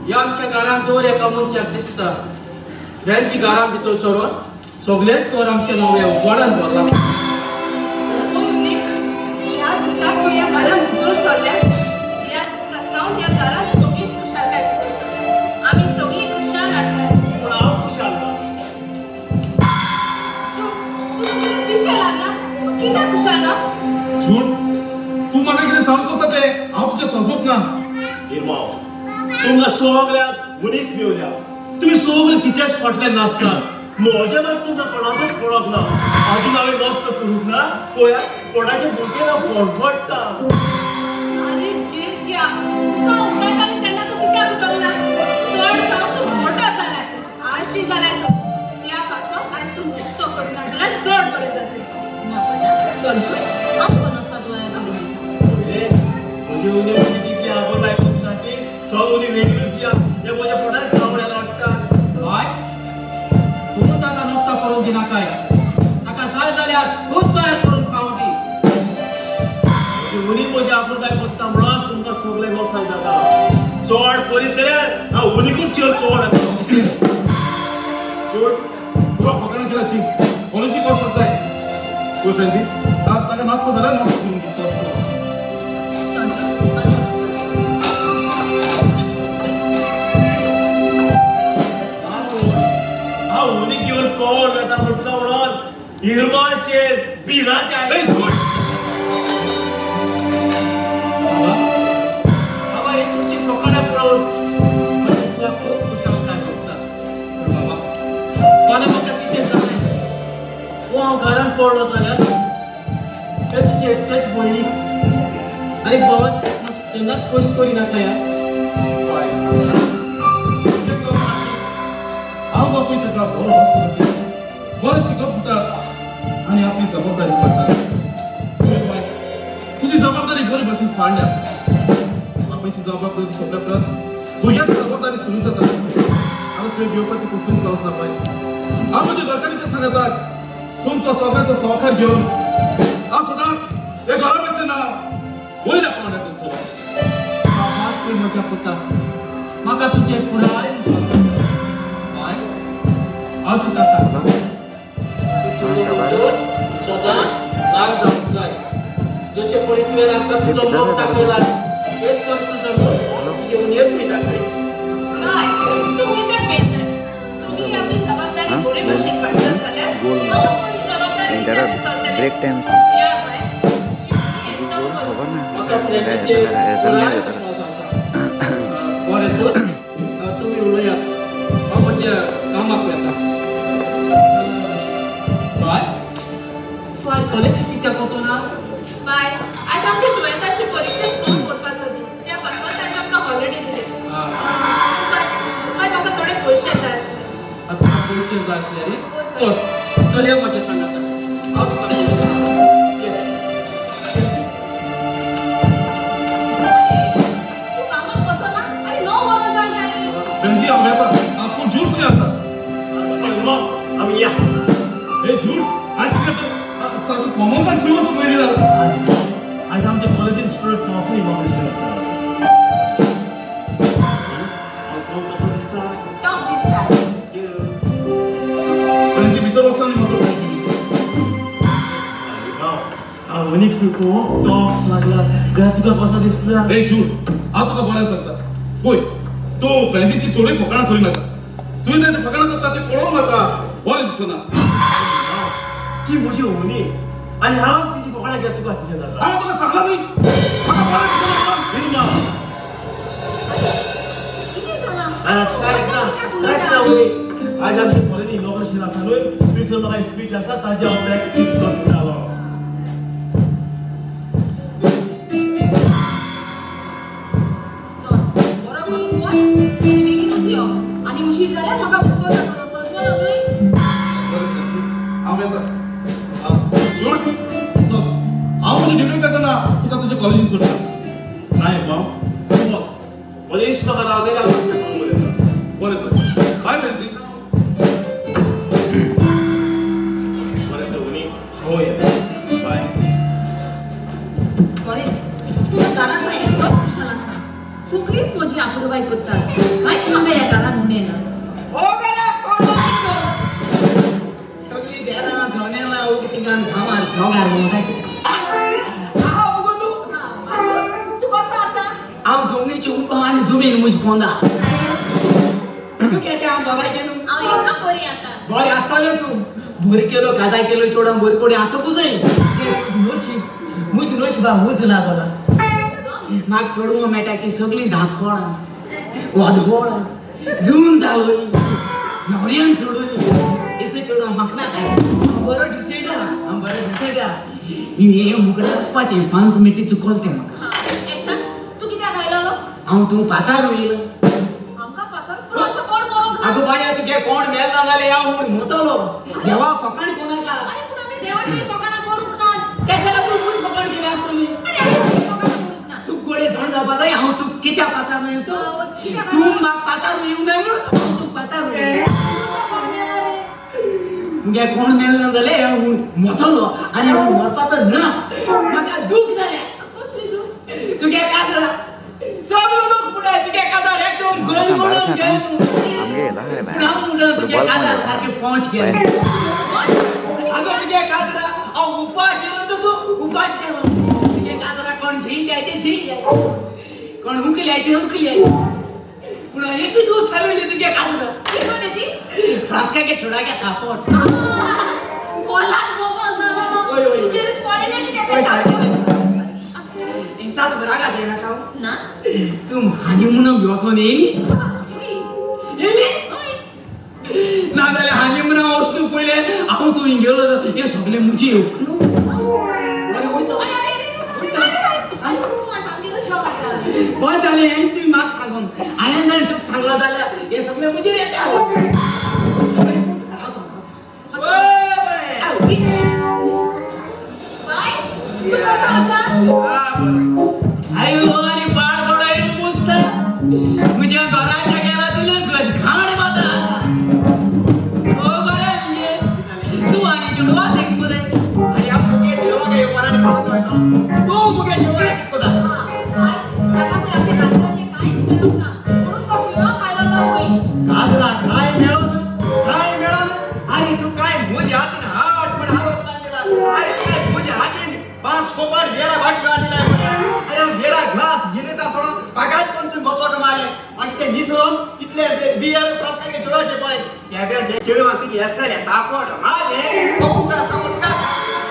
ह्या आमच्या घरांत दर एका मनशाक दिसता फ्रेंची घरां भितर सरून सगळेंच घर आमचें नवें उजवाडान भरलां. ज्या दिसाक तूं ह्या घरांत भितर सरल्या त्या दिसाक जावन ह्या घरांत सगळीच खुशालकाय भितर सरल्या. आमी सगळीं खुशाल आसात. पूण हांव खुशाल ना. तूं कितें पिशें लागला? तूं कित्याक खुशाल ना? झूट, तूं म्हाका कितें सांग सोदता तें हांव तुजें समजूंक ना. इरमांव, तुमकां सगळ्याक मनीस मेवल्या, तुमी सगळे तिच्याच फाटल्यान नाचतात. म्हजें मात तुमकां कोणाकूच पडप ना. अजून हांवें नस्तो करूंक ना, पळया कोणाच्या भुरगें हांव फडफडटा. आरे गिरग्या, तुका उठयताली तेन्ना तूं कित्याक उठोंक ना? चड खावन तूं मोटो जालाय, आळशी जालाय तूं. त्या पासत आयज तूं नुस्तो करना जाल्यार चड बरें जातलें. ना पडटा चल जूस, हांव तुका नस्ता तयार करून दिता. पळय म्हजी उनी म्हजी तितली आबोर आयकूंक ना की चल उनी वेगळीच या, हे म्हज्या पोटाक कावळ्या लोट्टात. बाय, तूं ताका नाश्ता करून दिनाकाय. ताका जाय जाल्यार तूं तयार करून खावं दी. म्हजी उनी म्हजी आपुलकाय कोत्ता म्हणून तुमकां सगळें गोसाय जाता. चड करीत जाल्यार हांव उनीकूच घेवन पोवन येतलो. झूट, पुरो फकाणां केला ती कॉलेजीक वचपाक जाय. पळय फ्रेंची, ताका नाश्तो जाल्यार नाश्तो करून दी. चल तूं वच. चल जूस, हांव तुका नाश्तो दिता. हांव उनीक घेवन पोवन वेता म्हटलो म्हणून इरमाचेर भिरांत ए, आयली. झूट! बाबा, बाबा, ही तुमची फकाणां पळोवन म्हजी तुका खूब खुशालकाय भोगता. पूण बाबा, फाल्यां म्हाका कितें जालें वो हांव घरांत पडलो जाल्यार हे तुजे एकटेच भयणीक आनी भावाक केन्नाच पयस करिनाका या. बाय, तुजें काम आसा. हांव बापूय ताका बरो नाश्तो घातला, बरें शिकप दितात आनी आपली जबाबदारी पडटा. तुवें बाय तुजी जबाबदारी बरी भशेन पाडल्या. बापायची जबाबदारी सोंपल्या उपरांत भुरग्याची जबाबदारी सुरू जाता. आतां तुवें घेवपाची कसलीच गरज ना बाय. हांव म्हज्या घरकान्नीच्या सांगाताक तुमचो सगळ्यांचो सहकार घेवन हांव सदांच हे घराब्याचें नांव वयल्या पावंड्यार दवरतलो. शाबास रे म्हज्या पुता, म्हाका तुजेर पुराय विस्वास आसा. बाय, हांव तुका सांगता, तुजो दोतोर सदांच लाग जावंक जाय. जशें पळय तुवें आमकां तुजो मोग दाखयला, तेच परी तुजो मोग तुजे उणेकूय दाखय. बाय, तूं कित्याक पेलताय? सगळीं आपली जबाबदारी बरे भशेन पाडटात जाल्यार हांव म्हजी जबाबदारी कित्याक विसरतलें? ब्रेक टायम त्या भायर शिवणी एकदम बरी. खबर ना. म्हाका फ्रेंडीचेर पुराय विस्वास आसा. बरें तर, तुमी उलयात, हांव म्हज्या कामाक वता. बाय, तूं आयज कॉलेजीक कित्याक वचना? बाय, आयज आमच्या टुवेल्थाची परिक्षेक फॉर्म भरपाचो दीस. त्या पासत ताणें आमकां हॉलिडे दिली. बाय, बाय, म्हाका थोडे पयशे जाय आसले. आतां तुका पयशे जाय आसले न्ही? चल चल, यो म्हज्या सांगाता, हांव तुका पयशे दिता. ये. आरे, तूं कामाक वचना? आरे, 9 वरां जालीं आरे. फ्रेंची, हांव वेता. पूण झूट खंय आसा? इरमांव, आमी या. हे झूट, आज कितें तूं सारको कॉमन्सान खंय वचूंक रेडी जाला? आज आमच्या कॉलेजीन स्टुडंट कावन्सील इनॉग्रेशन आसा. हांव कोण कसो दिसता? टॉप दिसता. फ्रेंची, भितर वचून आनी म्हजो टायम. इरमांव, हांव उनीक खूब टॉप लागला जाल्यार तुका कसो दिसता? हे झूट, हांव तुका बरें सांगता, पळय तूं फ्रेंचीची चडूय फकाणां करी नाका. तुवें ताची फकाणां करता ती पळोवंक म्हाका बरें दिसना. ती म्हजी उनी आनी हांव तिची फकाणां घेत तुका कितें जाता? हांवें तुका सांगलां न्ही, म्हाका बरें दिसना. इरमांव. कितें जालां? कांयच ना, कांयच ना उनी. आज आमच्या कॉलेजीन इनॉग्रेशन आसा न्हय, थंयसर म्हाका स्पीच आसा, ताजी हांव प्रॅक्टीस करतालो. चल, बरो करून वच आनी बेगीनूच यो आनी उशीर जाल्यार म्हाका हुस्को जातलो. समजलो न्हय? बरें फ्रेंची, हांव येता. झूट, चल, हांव म्हजी ड्युटी करतना तुका तुज्या कॉलेजीन सोडटा. ना इरमांव, तूं वच. म्हजें इश्ट म्हाका रावतले, हांव तुज्या संग उलयतां. बरें तर, बाय फ्रेंची. बरें तर उनी, हांव येता. कांयच म्हाका ह्या घरान उणें ना. ओ गड्या, कोण आसा? सगळी देरां जनेलां उगतीं घालून घामार जोगार म्हणटाय. आहा उगो तूं. हा, मार्कूस, तूं कसो आसा? हांव जमनीची उबा आनी जमीन म्हजी पोंदा. तूं केशें हांव बाबाय न्हू? हांव एकदम बरी आसा. बरें आसतालें तूं. बरें केलो काजाय केलो चेडवान बरें कोडे आसपूच जाय. नशीब म्हजी नशिबा उज लागला. म्हाका चेडवां मेळटा ती सगळीं दांतखोळां वादखोळां जून जालोय न्हवऱ्यान सोडून येसो चेडवां म्हाका नाका. हांव बरो डिसेंट आहा, हांव बरो डिसेंट आहा. हें मुगडा वचपाचें 5 मिनटी चुकोल तें म्हाका. हा, एक सांग, तूं कित्याक आयलो? हांव तूं पाचार वयलो. आमकां पाचार? पूण आमचो कोण मरोंक ना. आगो बाया, तुगे कोण मेल ना जाल्यार हांव मोतलो. देवा फकाण कोणाका. आरे, पूण आमी देवाची फकाणां करूंक ना. केसला तूं मूज फकाण केली आसतली. आरे, आमी तुजी फकाणां करूंक ना. तूं गोडे जाण जावपा जाय. हांव तूं कित्याक पाचार येवं तूं? तूं म्हाका पाचार येवं नाय म्हूण हांव तूं पाचार येवं. तुजो कोण मेला रे? मुगे कोण मेल ना जाल्यार हांव मोतलो आनी हांव मरपाचो ना. म्हाका दूख जालें. कसली तूं? तुगे काजरा सगळे लोक पुढे तुगे काजार एकदम गोल गोल गेले. पूण हांव म्हणून तुगे काजार सारखे पोंच गेले. आगो तुगे काजरा हांव उपास येयलो तसो उपास केलो. तुगे काजरा कोण झील द्यायचे झील द्यायचे, कोण उकल्यायचे उकल्यायचे, पूण एकूच वस्त खाली तुगे काजरा. ती कोण ती? फ्रास्काके चोडाके तापट. बोलान बोबो जालो. ओय, ओय. तुजेरूच पडिल्लें कितें ओय, तें? सारकें. इंचात बरागा देना खाव. ना. तूं हानिमुनाक वचोन येयली? हा, ओय. येयली? ओय. ना जाल्यार हानिमुनाक वचून पळयलें हांव तूं हिंग गेलो हें सगळें म्हजें येवपा न्हू. बरें वयता. अरे, अरे, अरे, अरे, अरे, तूं आज आमगेरूच जेवपाक आयला. बरें जालें हेंच तुवें म्हाका सांगून. हांवें जाल्यार तुका सांगलो जाल्यार हें सगळें म्हजेर येता. बाय, तूं कसो आसा? आयलो आनी पाड पडो मुस्त म्हज्या घराच्या गेला तुला घाण माता. ओ बरें तूं आनी चेडवा तेंक मरे. आनी हांव मुगे देवाक येवपाना आनी पळोवंक वयतलो. तूं मुगे देवाक कितें हा, बाय, ताका खंय आमच्या काजराचें कांयच मेळूंक ना म्हणून तो शिणोक आयलो तो खंय. काजरा काय मेळोन काय मेळोन. अरे तू काय म्हज्या हातीन हाट म्हण हारोस काडलेला. अरे काय म्हज्या हातीन 5 कोपार वेरा भाट काडलेला. अरे हांव वेरा ग्लास घेयता सोडून बागाच कोण तूं बोचोट मारले. मागीर ते निसरून इतले बियर फ्रास्काचे चेडवाचे पळय त्या बेळ ते चेडवान तुजी एसले तापड मारले कोकुकडा सांगू तुका.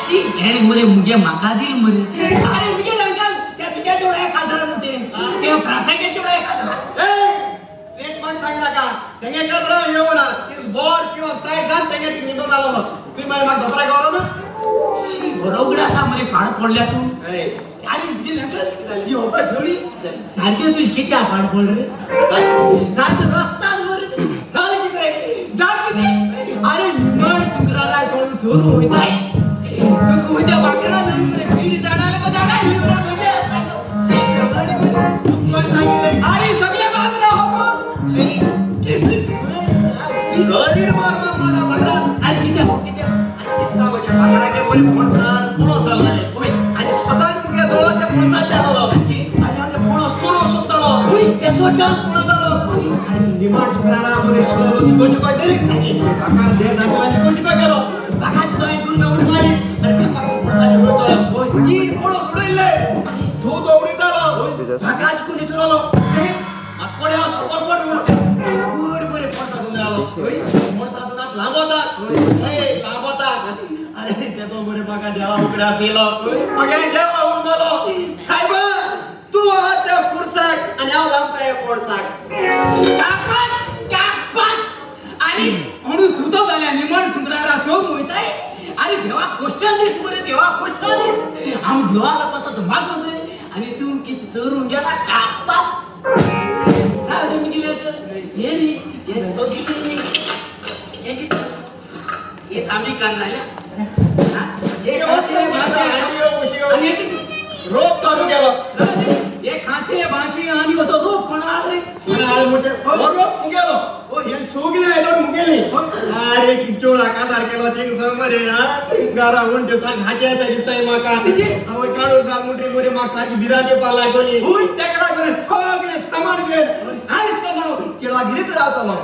शी, हेणे मरे मुगे म्हाका दिल मरे. अरे मुगे लंकाल त्या तुज्या चेडवा काजरा न्हू तें, ते फ्रांसाके चेडवा काजरा. ए, तूं एक म्हाका सांग नाका. तेंगे काजरा येवना ती बोर पिवन तायट घाल तेंगे ती न्हिदून जालो. तुवें मागीर म्हाका दोतोराक व्हरोन. शी, बरो उगडा आसा मरे पाड पडल्या तूं. अरे अरे मुगे लंकाल जी ओपा सोडी सारकें तुजें कित्याक पाड पड रे? सारकें रस्त्यान मरे तूं. जालें कितें रे? जाण कितें? अरे निमण शुक्रारा कोण चोरू वयताय तुका वयता बाकरा न्हू मरे पीड झाडाले पण झाडा हिवरा सगळे शी, कमानी मरे. तूं कोण सांगिल्लें? अरे सगळे बाजरा हो शी, केस. सॉलीड मार मार म्हाका भाकरान. अरे कित्याक हो कित्याक? आनी कितें सांग म्हज्या भाकराके बरी पणसान पुणोस जालें. ओय. आनी स्वतान मुगे दोळो ते पणसाचे जालो. आनी हांव ते पणस चोरूंक सोदतालो. केसोच्यान पणस जालो. आनी निमाण शुक्रारा बरे सगळे लोक कशी काय तरी काकार देर दाखलो आनी कशी काय केलो. बागाची तो हांवें दुर्गा उडी मारली आनी काकाक पणसाचे उडयतलो. तीन पणस उडयल्ले. चवथो उडयतालो. बागाच कोणी चोरलो. कोणे हांव सकयल पड म्हणून व्हड बरे पणसा दोन आलो. पणसा दोनाक लांबोतात लांबोतात. अरे ते तो बरे म्हाका देवा उगडे आशिल्लो. म्हाका देवा उलयलो सायबा, तूं आहा त्या फुरसाक आनी हांव लांबता ह्या पणसाक. कापास कापास. अरे कोणू सुतो जाल्यार निमण शुक्रारा चोरू वयताय. अरे देवा क्वेश्चन दीस मरे, देवा क्वेश्चन दीस. हांव देवाला पासत मागो जाय आनी तूं कितें चोरून गेला कापास. राव रे मुगेले हे रे हे सगळें हे कितें हे तांबी कान जाल्या. हे खांचे भाशे आनी हे कितें? रोप काडून गेलो. हे खांचे भाशे आनी तो रोप कोण हाड रे? रोप मुगेलो. हें सगळें आयदन मुगेली. अरे किचोळ आकार केलो थिंग मरे. घरा उंटे सारखे हाचे येता दिसताय म्हाका. हांव काडून घाल म्हणटरी बरी म्हाका सारकी भिरांत येवपाक लागली. तेका लागून घरातलें सगळें सामान घेवन आयज हांव चेडवागिरीच रावतलो.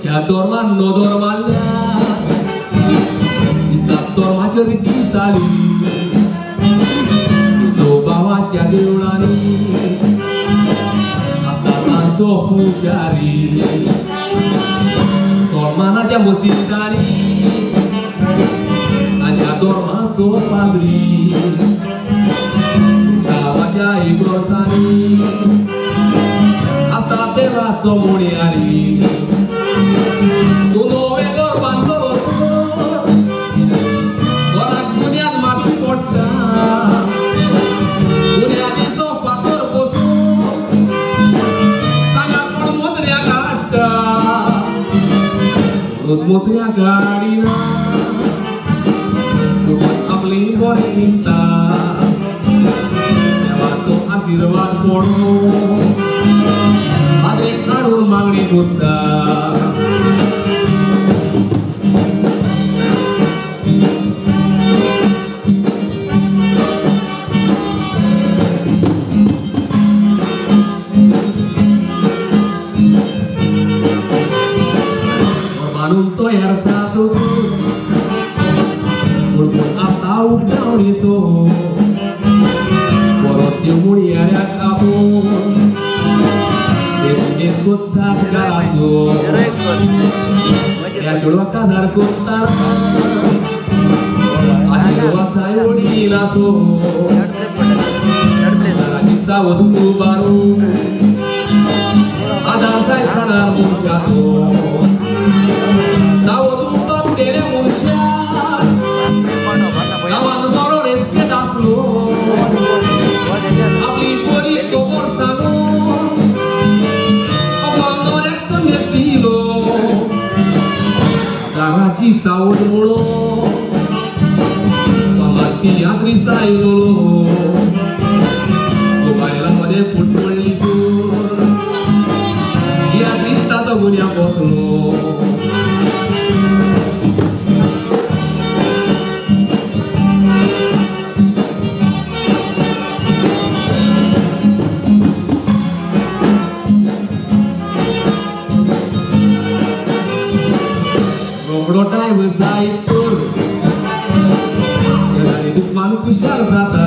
ज्या धर्मान नदर मारल्या दिसता धर्माचेर दिसताली तो भावाच्या देवळांनी आसता तांचो पुजारी धर्मानाच्या मशिदांनी तांच्या धर्माचो पाद्री क्रिस्तांवाच्या इगर्जांनी आसता देवाचो मुणयारी. तूं नवें घर बांदतलो तर घराक बुन्याद मारची पडटा, बुन्यादीचो फातर बसून सांगा कोण मोत्र्या काडटा, रोज मोत्र्या काडिना सोबत आपली बरें चिंता, देवाचो आशिर्वाद पडूं पाद्रीक हाडून मागणी करता. बांदून तयार जातकूच कोण आसता उगडावणेचो परत त्यो मुणयाऱ्याक आपोवन बेस कोत्तात घराचो. ह्या चेडवाक काजार करतना आशिर्वाद जाय वडिलाचो, घराची सावध उबारून आदार जाय सणार मनशाचो, सावध उबारतेल्या मनशाक गांवान बरो रेस्पेद आसलो, आपली बरी खबर सांगून आपलो न्हवऱ्याक संदेश दिलो, दाराची सावध म्हणून तियात्रिस्त आयलो, तो बायलां मदें फूट पडली तर तियात्रिस्ताचो गुन्यांव बसलो. रोखडो टायम जायत तर शेजारी दुस्मान खुशाल जाता,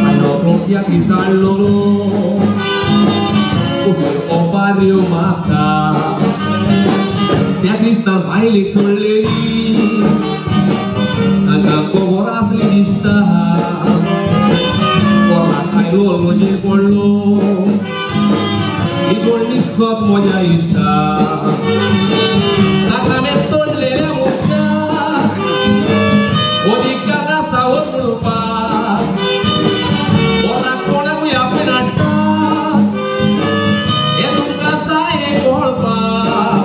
आयलो तियात्रिस्त हाडलो ओपाऱ्यो मारता, त्या क्रिस्तान बायलेक सोडलेली तांकां खबर आसली दिसता, पोरणाक आयलो लजेर पडलो ही तोडली स्वत म्हज्या इश्टा, साक्रामेंत तोडलेल्या मनशाक अधिकार ना सावध म्हणपाक, पोरणाक कोणाकूय आपोवन हाडटा हें तुमकां जाय हें कळपाक,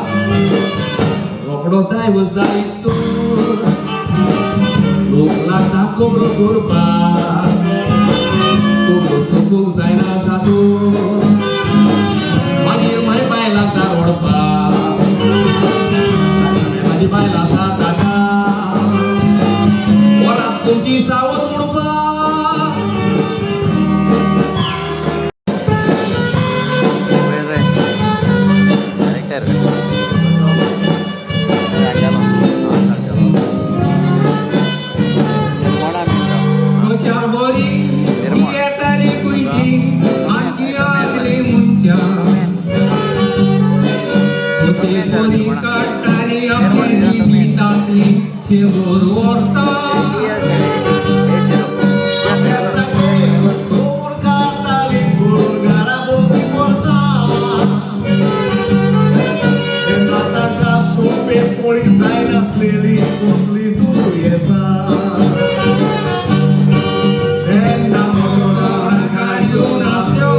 रोखडो टायम जायत तर लोक लागता खबरो करपाक, खबरो सोसूंक जायना जातूर मागीर माय बायल लागता रडपाक, म्हाजी बायल आसा ताका वरात तुमची सावध म्हणपाक. हुशार बरी येताली कुयती आमची आदली मनशां, कशी बरी काडटाली आपली जिवितांतली 100 वर्सां. सोपे पोळी जायनासलेली कसली दुयेंसां तेन्ना मोटरार गाडयो नासल्यो,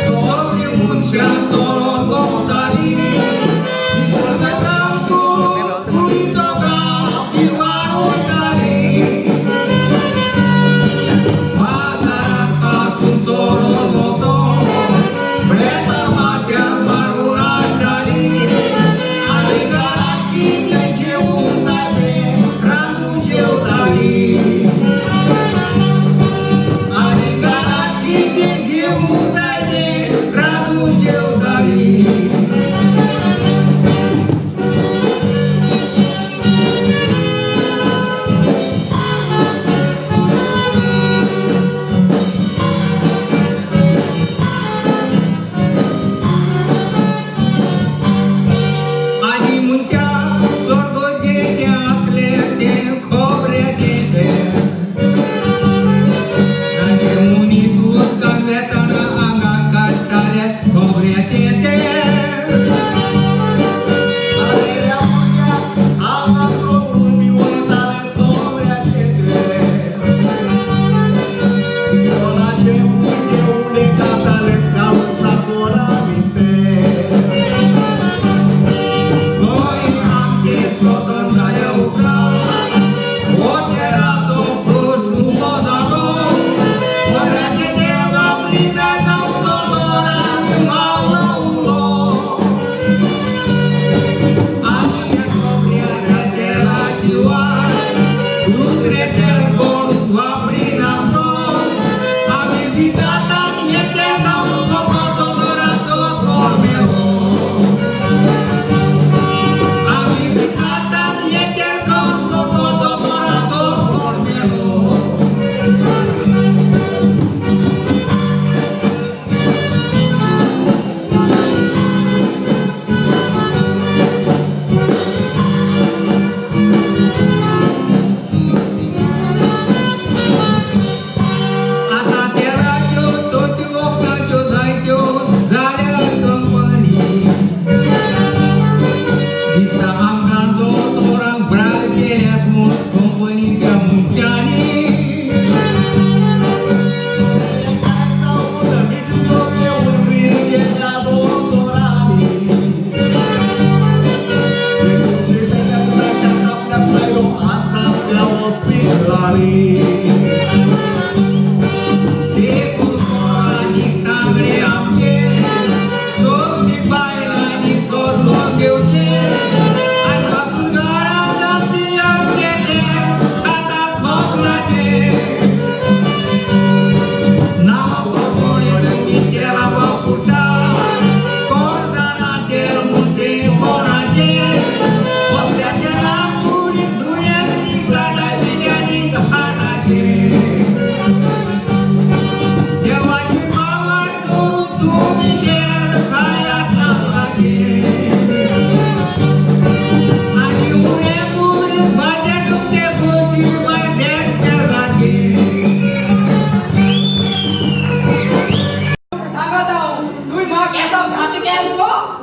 चडशीं मनशां चलत भोंवतालीं, स्वर्गांत कुडीचो गांव तिरवार वयतालीं.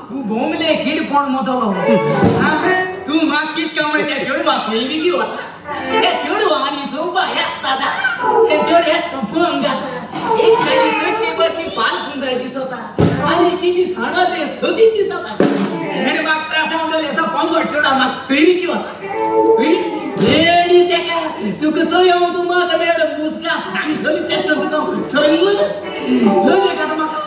तूं बोमले किडपण मोदलो. तूं म्हाका कित कामणे त्या चेडवा खंय वता. त्या चेडवा आनी चोवपा आसता ते चेड एसतो भंग जाता. एक सायडी चोयते बशी पाल पुंजाय दिसता आनी किती साणले सदीत दिसता. हेण म्हाका त्रास आवडले एसा पंगड चेडा म्हाका सैरिकी वता. येडी तेका तुका चोय हांव तूं म्हाका मेळ मुस्का सांगसली तेका तुका सैल लजे का म्हाका.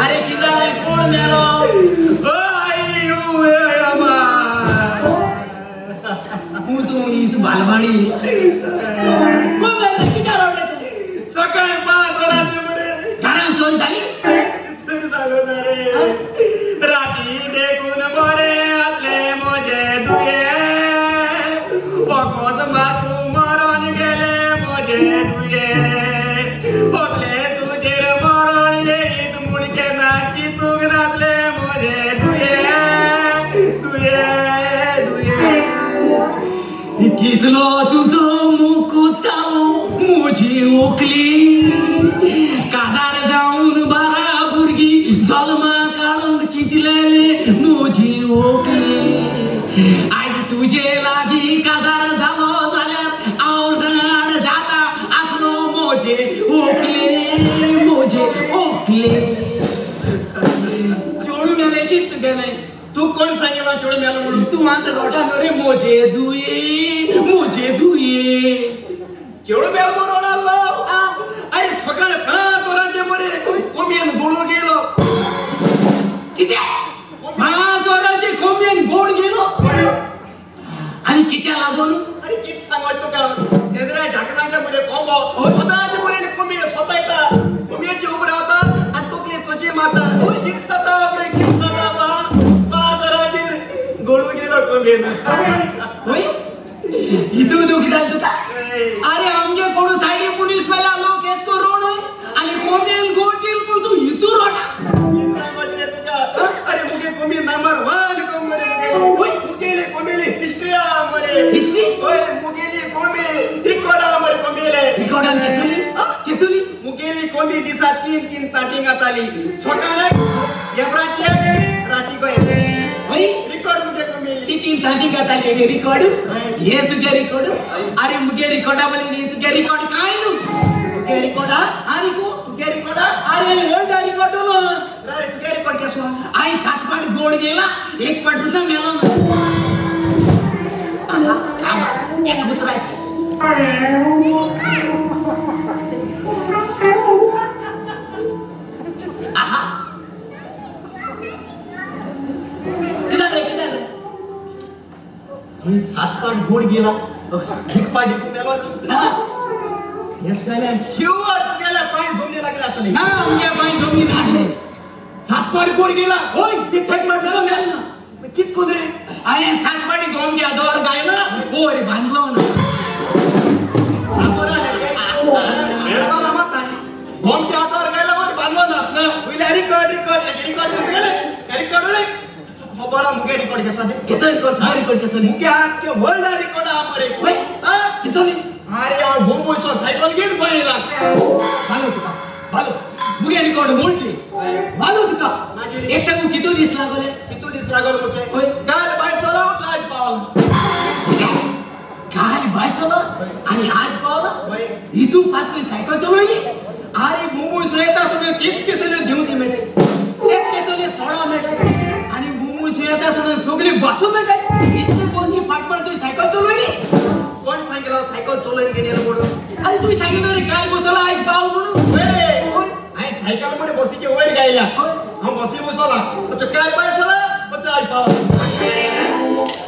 अरे कितें जालें? कोण मेलो? तूं बालवाडी कोण मेलो? कित्याक रडले तूं? सकाळी 5 वरांची मरे घरान चोरी जाली? चोरी जालो ना रे. राती देखून बरें आसलें म्हजें दुयें. वखद मातू मरण गेलें म्हजें दुयें. वतलें तुजेर मरण येयत म्हूण केन्ना चिंतूंक नासलें म्हजें दुयें दुयें दुयें. कितलो तुजो मुकुतालो म्हजी ओकली. काजार जावन बारा भुरगीं जल्मा काडूंक चिंतलेले म्हजी ओकली. आयज तुजे लागीं काजार जालो जाल्यार हांव राण जाता आसलो म्हजे ओकले म्हजे ओकले. चेडूं मेलें कित तुगेलें? तूं कोण सांगिल्लो चेडूं मेलो म्हणून? तूं आतां रोडा न्हू रे म्हजे दुये म्हजे दुये. चेडूं मेलो म्हणून रडालो. अरे सकाळी 5 वरांचे मरे कोंबयेन गोडो गेलो. कितें? 5 वरांचे कोंबयेन गोड गेलो? आनी कित्या लागून? अरे कित सांगत तुका, शेजरा झाकणांच्या मरे कोंबो स्वताचे मरे कोंबये स्वतायता. कोंबयेची उब रावता आनी तकले तुजी मारता. कित जाता रे कित जाता? 5 वरांचेर गोडू गेलो कोंबयेन. हितू दुख जालें तुका? अरे आमगे कोण सायडी मनीस मेला लोक हेच करून आनी कोंबयेन गोड गेल म्हूण तूं हितू रोडा. कित सांगत रे तुका? अरे मुगे कोंबी नंबर 1 कोंबो रे मुगेली. मुगेली कोंबेली हिस्ट्री आ मरे. हिस्ट्री? ओय मुगेली कोंबी रिकॉर्ड आ मरे कोंबेले. रिकॉर्डान केसली? केसली? मुगेली कोंबी दिसा 3-3 ताटी घाताली. सकाळी गेबराची एक, राती एक. वय रिकॉर्ड मुगे कोंबेली. 3 ताटी घाताली रे रिकॉर्ड? हे तुगे रिकॉर्ड? अरे मुगे रिकॉर्डा म्हणले तुगे रिकॉर्ड काय न्हू? मुगे रिकॉर्ड आ? आनी को? तुगे रिकॉर्ड आ? अरे वर्ल्ड रिकॉर्ड न्हू. अरे तुगे रिकॉर्ड केसो? I 7 पाट गोड गेला 1 पाट दुसरा मेलो ना. आहा कामा एक उतराचे. आहा कितें जालें कितें जालें? तुवें 7 पाट गोड गेला 1 पाट मेलो ना. हे जाल्यार शिवर तुगेल्या पांय जमनी लागले आसतले. ना आमगे पांय जमनी नासले. 7 पाट गोड गेला होय 1 पाट मेलो ना. कित कोण रे? अरे 7 पाटी गोमग्या दोर गायला वयर बांदलो ना. गोमट्या हातावर गायला वर बांदलो ना. वयल्या रिकॉर्ड रिकॉर्ड रिकॉर्ड गेले रिकॉर्ड रे. खबर आ मुगे रिकॉर्ड केसो ते? केसो रिकॉर्ड? हा रिकॉर्ड केसो? मुगे आख्खे वर्ल्ड रिकॉर्ड आ मरे. वय केसो? अरे हांव बोंबोयचो सायकल घेवन गोंय येयला. भालो तुका भालो मुगे रिकॉर्ड मोडली भालो तुका. मागीर एक सांगू कितू दीस लागले? कितू दीस लागल मुगे? काल बायसोलो आज पावलो. काल बायसोलो आनी आज पावलो? हितू फास्ट सायकल चलोयली. अरे बोंबोय येता सगळ्यो केस केसल्यो देंवती मेळटाय, केस केसल्यो चोडा मेळटाय आनी बोंबोय येता सगळ्यो सगळी बसूं मेळटाय. इतली बसी फाटमार तुवें सायकल चलोयली. कोण सांगिल्लो सायकल चलोवन गेली म्हणून? अरे तुवें सांगिल्लो रे काल बसलो आयज पावलो म्हणून. हांवें सायकल मरे बसीचे वयर गायला. हांव बसी बसला काल